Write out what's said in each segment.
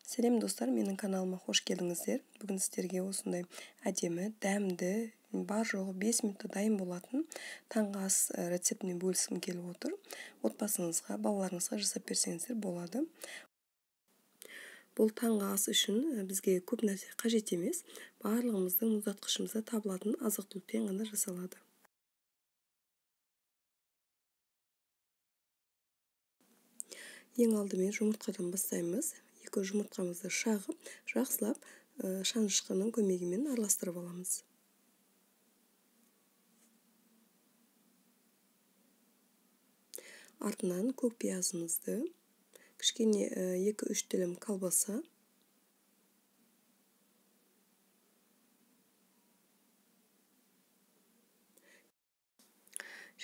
Сәлем достар, менің каналыма қош келдіңіздер. Бүгін сіздерге осындай әдемі, дәмді, бар жоғы 5 минутта дайын болатын таңғы ас рецептімен бөліскім келіп отыр. Отбасыңызға, балаларыңызға жасап берсеңіздер болады. Бұл таңғы ас үшін бізге көп нәрсе қажет емес. Барлығымыздың мұздатқышымызда табылатын азық-түліктен ғана жасалады. Ең алдымен жұмыртқадан бастаймыз. Екі жұмыртқамызды шағып, жақсылап шанышқының көмегімен араластырып аламыз. Артынан көк пиязымызды, кішкене 2-3 тілім колбаса,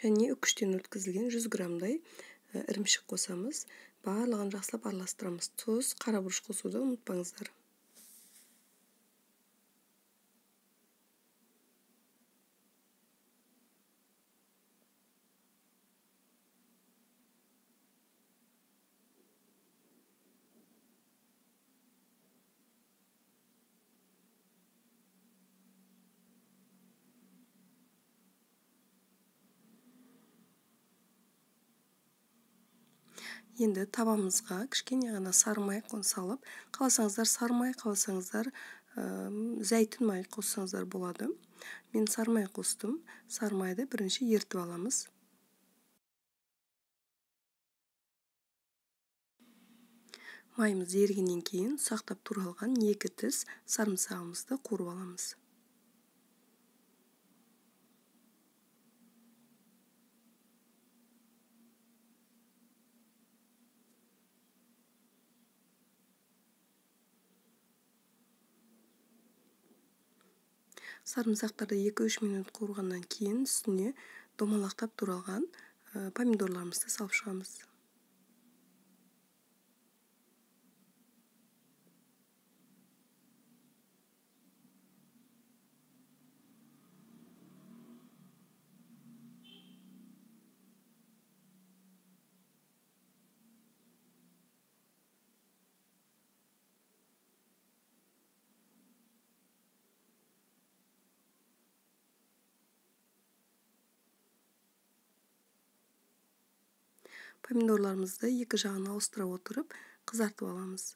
және үкіштен өткізілген 100 граммдай ірімшік қосамыз. Барлығын жақсылап араластырамыз. Тұз, қара бұрыш қосуды ұмытпаңыздар. Енді табамызға кішкене ғана сары май салып, қаласаңыздар сары май, қаласаңыздар зәйтүн май қоссаңыздар болады. Мен сары май қостым. Сары майды бірінші ерітіп аламыз. Майымыз ерігеннен кейін ұсақтап туралған 2 тіс сарымсағымызды қуырып аламыз. Сарымсақтарды 2-3 минут қуырғаннан кейін үстіне домалақтап туралған помидорларымызды салып шығамыз. Помидорларымызды екі жағын ауыстыра отырып, қызартып аламыз.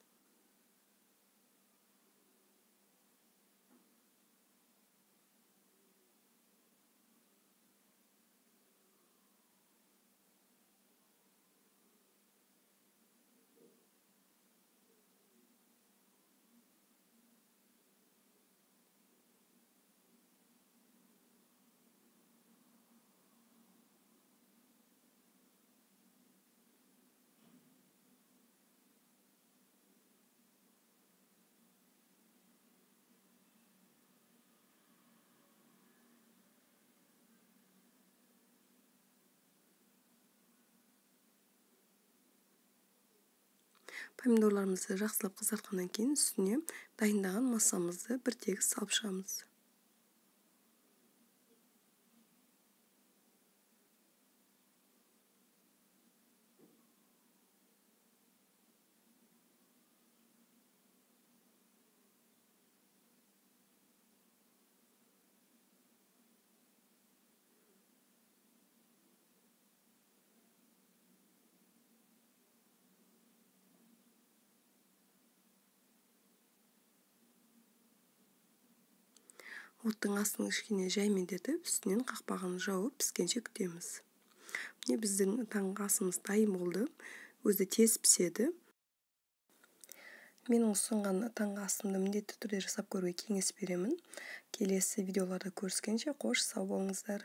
Помидорларымызды жақсылап қызартқаннан кейін үстіне дайындаған массамызды бір тегіс салып шығамыз. Оттың астын кішкене жаймендетіп, үстінен қақпағын жауып, піскенше күтеміз. Міне біздің таңғы асымыз дайын болды. Өзі тез піседі. Менің ұсынған таңғы асымды міндетті түрде жасап көруге кеңес беремін. Келесі видеоларда көріскенше қош, сау болыңыздар.